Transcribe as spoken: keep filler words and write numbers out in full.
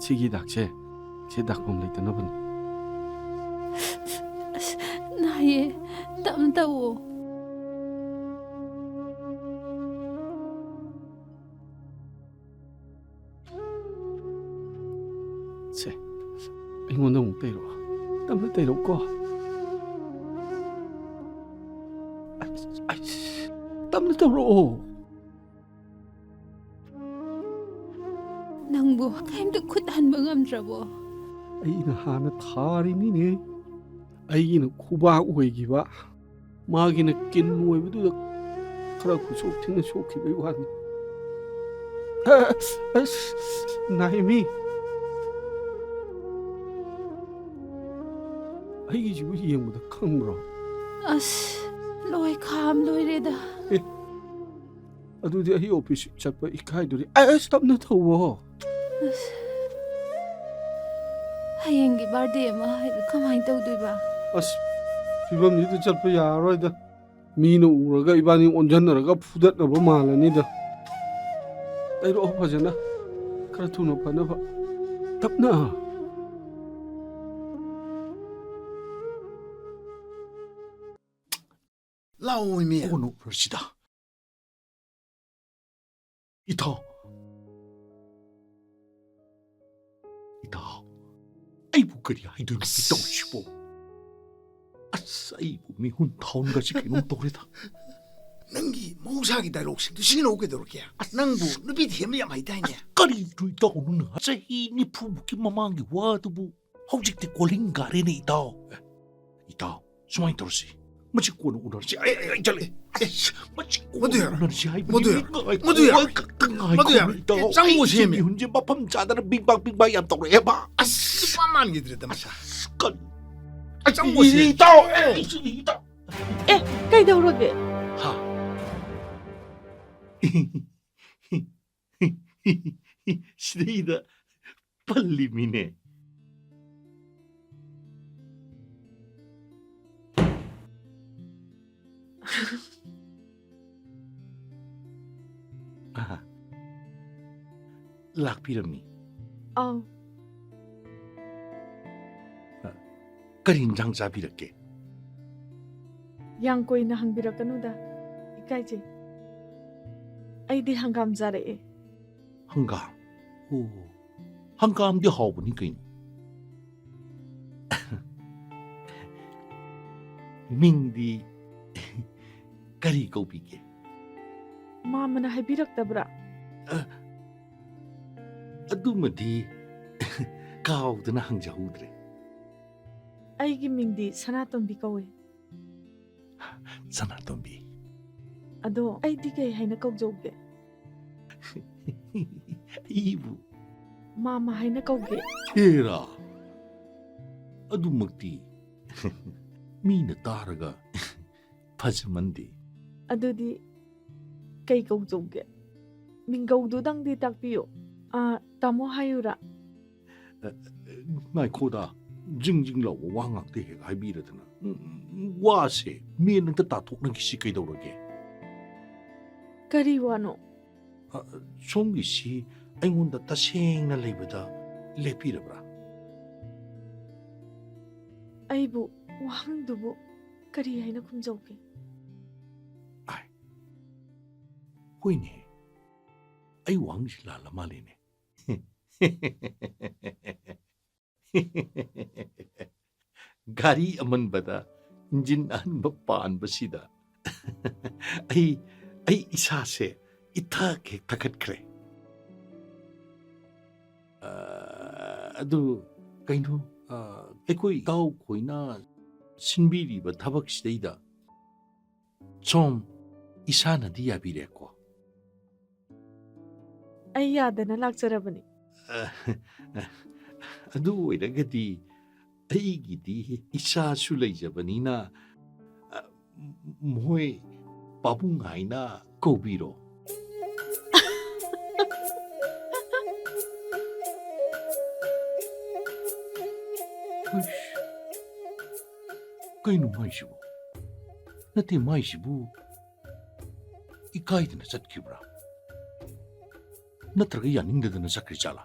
ꯁꯤꯒꯤ ꯍꯤꯗꯥꯛꯁꯦ, ꯁꯤ ꯗꯥꯛꯐꯝ ꯂꯩꯇꯅꯕꯅꯤ꯫ ꯑꯁ, ꯅꯥꯏꯌꯦ꯫ ꯇꯞꯅ ꯇꯧꯋꯣ꯫ ꯁꯦ, ꯑꯩꯉꯣꯟꯗ ꯑꯃꯨꯛ ꯇꯩꯔꯛꯑꯣ꯫ ꯇꯞꯅ ꯇꯩꯔꯛꯎꯀꯣ꯫ ꯑꯁ, ꯑꯁ, ꯇꯞꯅ ꯇꯧꯔꯛꯑꯣ꯫ ꯅꯪꯕꯨ ꯀꯔꯤꯝꯇ ꯈꯨꯠ ꯍꯟꯕ ꯉꯝꯗ꯭ꯔꯕꯣ? ꯑꯩꯅ ꯍꯥꯟꯅ ꯊꯥꯔꯤꯅꯤꯅꯦ꯫ ꯑꯩꯒꯤꯅ ꯈꯨꯕꯥꯛ ꯑꯣꯏꯈꯤꯕ, ꯃꯥꯒꯤꯅ ꯀꯤꯟ ꯑꯣꯏꯕꯗꯨꯗ ꯈꯔ ꯈꯨꯠꯁꯣꯛ ꯊꯤꯅ ꯁꯣꯛꯈꯤꯕꯩ ꯋꯥꯅꯤ꯫ ꯑꯁ, ꯑꯁ, ꯅꯥꯏꯃꯤ꯫ ꯑꯩꯒꯤꯁꯤꯕꯨ ꯌꯦꯡꯕꯗ ꯈꯪꯕ꯭ꯔꯣ? ꯑꯁ, ꯂꯣꯏ ꯈꯥꯝ ꯂꯣꯏꯔꯦꯗ꯫ ꯑꯦ, ꯑꯗꯨꯗꯤ ꯑꯩ ꯑꯣꯐꯤꯁ ꯆꯠꯄ ꯏꯀꯥꯏꯗꯣꯔꯤ꯫ ꯑꯁ, ꯇꯞꯅ ꯊꯧꯋꯣ꯫ ꯑꯁ, ꯍꯌꯦꯡꯒꯤ ꯕꯥꯔꯗꯦ ꯑꯃ ꯍꯥꯏꯕ ꯀꯃꯥꯏꯅ ꯇꯧꯗꯣꯏꯕ? ꯑꯁ, ꯐꯤꯕꯝꯁꯤꯗ ꯆꯠꯄ ꯌꯥꯔꯔꯣꯏꯗ꯫ ꯃꯤꯅ ꯎꯔꯒ ꯏꯕꯥꯅꯤ ꯑꯣꯟꯁꯤꯟꯅꯔꯒ ꯐꯨꯗꯠꯅꯕ ꯃꯥꯜꯂꯅꯤꯗ꯫ ꯇꯩꯔꯛꯑꯣ ꯐꯖꯅ, ꯈꯔ ꯊꯨꯅ ꯐꯅꯕ꯫ ꯇꯞꯅ꯫ ꯂꯥꯛꯑꯣ, ꯏꯃꯦ꯫ ꯀꯣꯟꯅ ꯎꯅꯔꯁꯤꯗ꯫ ꯏꯇꯥꯎ꯫ ꯏꯇꯥꯎ꯫ ꯑꯩꯕꯨ ꯀꯔꯤ ꯍꯥꯏꯗꯣꯏꯅꯣ ꯑꯁ꯫ ꯇꯧꯔꯤꯁꯤꯕꯣ? ꯑꯁ, ꯑꯩꯕꯨ ꯃꯤꯍꯨꯟ ꯊꯥꯍꯨꯟꯒꯁꯤ ꯀꯩꯅꯣꯝ ꯇꯧꯔꯦꯗ꯫ ꯅꯪꯒꯤ ꯃꯍꯧꯁꯥꯒꯤ ꯗꯥꯏꯂꯣꯒꯁꯤꯡꯗꯨ ꯁꯤꯖꯤꯟꯅꯧ ꯀꯩꯗꯧꯔꯒꯦ? ꯑꯁ꯫ ꯅꯪꯕꯨ ꯅꯨꯄꯤ ꯊꯦꯝꯕ ꯌꯥꯝ ꯍꯩꯗꯥꯏꯅꯦ? ꯑꯁ, ꯀꯔꯤꯅꯣ ꯏꯇꯥꯎ ꯅꯪꯅ ꯆꯍꯤ ꯅꯤꯐꯨꯃꯨꯛꯀꯤ ꯃꯃꯥꯡꯒꯤ ꯋꯥꯗꯨꯕꯨ ꯍꯧꯖꯤꯛꯇꯤ ꯀꯣꯂꯤꯡ ꯀꯥꯔꯦꯅꯦ ꯏꯇꯥꯎ꯫ ꯑꯦ, ꯏꯇꯥꯎ, ꯁꯨꯃꯥꯏꯅ ꯇꯧꯔꯁꯤ꯫ ꯃꯁꯤ ꯀꯣꯟꯅ ꯎꯅꯔꯁꯤ꯫ ꯑꯩ, ꯑꯩ, ꯑꯩ ꯆꯠꯂꯦ꯫ ꯑꯦ, ꯃꯁꯤ ꯀꯣꯟꯅ ꯃꯗꯨ ꯌꯥꯔꯣꯏ꯫ ꯎꯅꯔꯁꯤ ꯍꯥꯏꯕꯅꯤ꯫ ꯃꯗꯨ ꯌꯥꯔꯣꯏ꯫ ꯉꯥꯏꯈꯣ, ꯃꯗꯨ ꯌꯥꯔꯣꯏ꯫ ꯉꯥꯏꯈꯣ, ꯉꯥꯏꯈꯣ, ꯃꯗꯨ ꯌꯥꯔꯣꯏ꯫ ꯏꯇꯥꯎ꯫ ꯑꯦ, ꯆꯪꯉꯣ ꯑꯩꯒꯤ ꯁꯦꯝꯃꯦ꯫ ꯃꯤꯍꯨꯟꯁꯦ ꯃꯐꯝ ꯆꯥꯗꯅ ꯕꯤꯡ ꯕꯥꯡ, ꯕꯤꯡ ꯕꯥꯡ ꯌꯥꯝ ꯇꯧꯔꯛꯑꯦꯕ꯫ ꯑꯁ, ꯅꯨꯄꯥ ꯃꯥꯟꯈꯤꯗ꯭ꯔꯦꯗ ꯃꯁꯥ꯫ ꯑꯁ, ꯀꯔꯤ? ꯑꯦ, ꯆꯪꯉꯣ ꯁꯦꯝꯃꯦ꯫ ꯏꯇꯥꯎ, ꯑꯦ, ꯏꯇꯥꯎ꯫ ꯑꯦ, ꯀꯩꯗꯧꯔꯒꯦ? ꯍꯥ? ꯁꯤꯗꯩꯗ ꯄꯜꯂꯤꯃꯤꯅꯦ꯫ ꯑꯍꯥ꯫ ꯂꯥꯛꯄꯤꯔꯝꯃꯤ꯫ ꯑꯧ꯫ ꯀꯔꯤ ꯏꯟꯖꯥꯡ ꯆꯥꯕꯤꯔꯛꯀꯦ? ꯌꯥꯝ ꯀꯨꯏꯅ ꯍꯪꯕꯤꯔꯛꯀꯅꯨꯗ, ꯏꯀꯥꯏꯖꯩ꯫ ꯑꯩꯗꯤ ꯍꯪꯒꯥꯝ ꯆꯥꯔꯛꯑꯦ꯫ ꯍꯪꯒꯥꯝ? ꯑꯣ, ꯍꯪꯒꯥꯝꯗꯤ ꯍꯥꯎꯕꯅꯤ ꯀꯩꯅꯣ꯫ ꯃꯤꯡꯗꯤ ꯀꯔꯤ ꯀꯧꯕꯤꯒꯦ? ꯃꯥꯃꯅ ꯍꯥꯏꯕꯤꯔꯛꯇꯕ꯭ꯔꯥ? ꯑ, ꯑꯗꯨꯃꯗꯤ ꯀꯥꯎꯗꯅ ꯍꯪꯖꯍꯧꯗ꯭ꯔꯦ꯫ ꯑꯩꯒꯤ ꯃꯤꯡꯗꯤ ꯁꯅꯥꯇꯣꯝꯕꯤ ꯀꯧꯋꯦ꯫ ꯁꯅꯥꯇꯣꯝꯕꯤ꯫ ꯑꯗꯣ ꯑꯩꯗꯤ ꯀꯩ ꯍꯥꯏꯅ ꯀꯧꯖꯧꯒꯦ? ꯑꯩꯕꯨ? ꯃꯥꯃ ꯍꯥꯏꯅ ꯀꯧꯒꯦ꯫ ꯍꯦꯔꯥ! ꯑꯗꯨꯃꯛꯇꯤ ꯃꯤꯅ ꯇꯥꯔꯒ ꯐꯖꯃꯟꯗꯦ꯫ ꯑꯗꯨꯗꯤ ꯀꯩ ꯀꯧꯖꯧꯒꯦ? ꯃꯤꯡꯒꯧꯗꯨꯗꯪꯗꯤ ꯇꯥꯛꯄꯤꯌꯨ꯫ ꯑꯥ, ꯇꯥꯃꯣ ꯍꯥꯏꯌꯨꯔꯥ? ꯑ, ꯉꯥꯏꯈꯣꯗ, ꯖꯤꯡ ꯖꯤꯡ ꯂꯥꯎꯕ ꯋꯥ ꯉꯥꯛꯇ ꯍꯦꯛ ꯍꯥꯏꯕꯤꯔꯗꯅ꯫ ꯎꯝ, ꯎꯝ, ꯋꯥꯁꯦ ꯃꯦꯟ ꯑꯝꯇ ꯇꯥꯊꯣꯛꯅꯈꯤꯁꯤ ꯀꯩꯗꯧꯔꯒꯦ? ꯀꯔꯤ ꯋꯥꯅꯣ? ꯑ, ꯁꯣꯝꯒꯤꯁꯤ ꯑꯩꯉꯣꯟꯗ ꯇꯁꯦꯡꯅ ꯂꯩꯕꯗ ꯂꯦꯞꯄꯤꯔꯕ꯭ꯔꯥ? ꯑꯩꯕꯨ ꯋꯥꯍꯪꯗꯨꯕꯨ ꯀꯔꯤ ꯍꯥꯏꯅ ꯈꯨꯝꯖꯧꯒꯦ? ꯑꯥꯏ, ꯍꯣꯏꯅꯦ, ꯑꯩ ꯋꯥꯍꯪꯁꯤ ꯂꯥꯜꯂ ꯃꯥꯜꯂꯦꯅꯦ꯫ ꯒꯥꯔꯤ ꯑꯃꯟꯕꯗ ꯏꯟꯖꯤꯟ ꯑꯍꯟꯕ ꯄꯥꯟꯕꯁꯤꯗ ꯑꯩ, ꯑꯩ ꯏꯁꯥꯁꯦ ꯏꯊꯛ ꯍꯦꯛ ꯊꯛꯀꯠꯈ꯭ꯔꯦ꯫ ꯑ, ꯑꯗꯨ ꯀꯩꯅꯣ, ꯑ, ꯑꯩꯈꯣꯏ ꯏꯇꯥꯎ ꯈꯣꯏꯅ ꯁꯤꯟꯕꯤꯔꯤꯕ ꯊꯕꯛꯁꯤꯗꯩꯗ ꯁꯣꯝ ꯏꯁꯥꯅꯗꯤ ꯌꯥꯕꯤꯔꯦꯀꯣ? ꯑꯩ ꯌꯥꯗꯅ ꯂꯥꯛꯆꯔꯕꯅꯤ꯫ ꯑ, ꯑꯗꯨ ꯑꯣꯏꯔꯒꯗꯤ ꯑꯩꯒꯤꯗꯤ ꯏꯆꯥꯁꯨ ꯂꯩꯖꯕꯅꯤꯅ, ꯑ, ꯃꯣꯏ ꯄꯥꯕꯨꯡ ꯍꯥꯏꯅ ꯀꯧꯕꯤꯔꯣ꯫ ꯍꯨꯏꯁ, ꯀꯩꯅꯣ ꯃꯥꯏꯁꯤꯕꯨ? ꯅꯠꯇꯦ, ꯃꯥꯏꯁꯤꯕꯨ ꯏꯀꯥꯏꯗꯅ ꯆꯠꯈꯤꯕ꯭ꯔꯥ? ꯅꯠꯇ꯭ꯔꯒ ꯌꯥꯅꯤꯡꯗꯗꯅ ꯆꯠꯈ꯭ꯔꯤ ꯖꯥꯠꯂꯥ?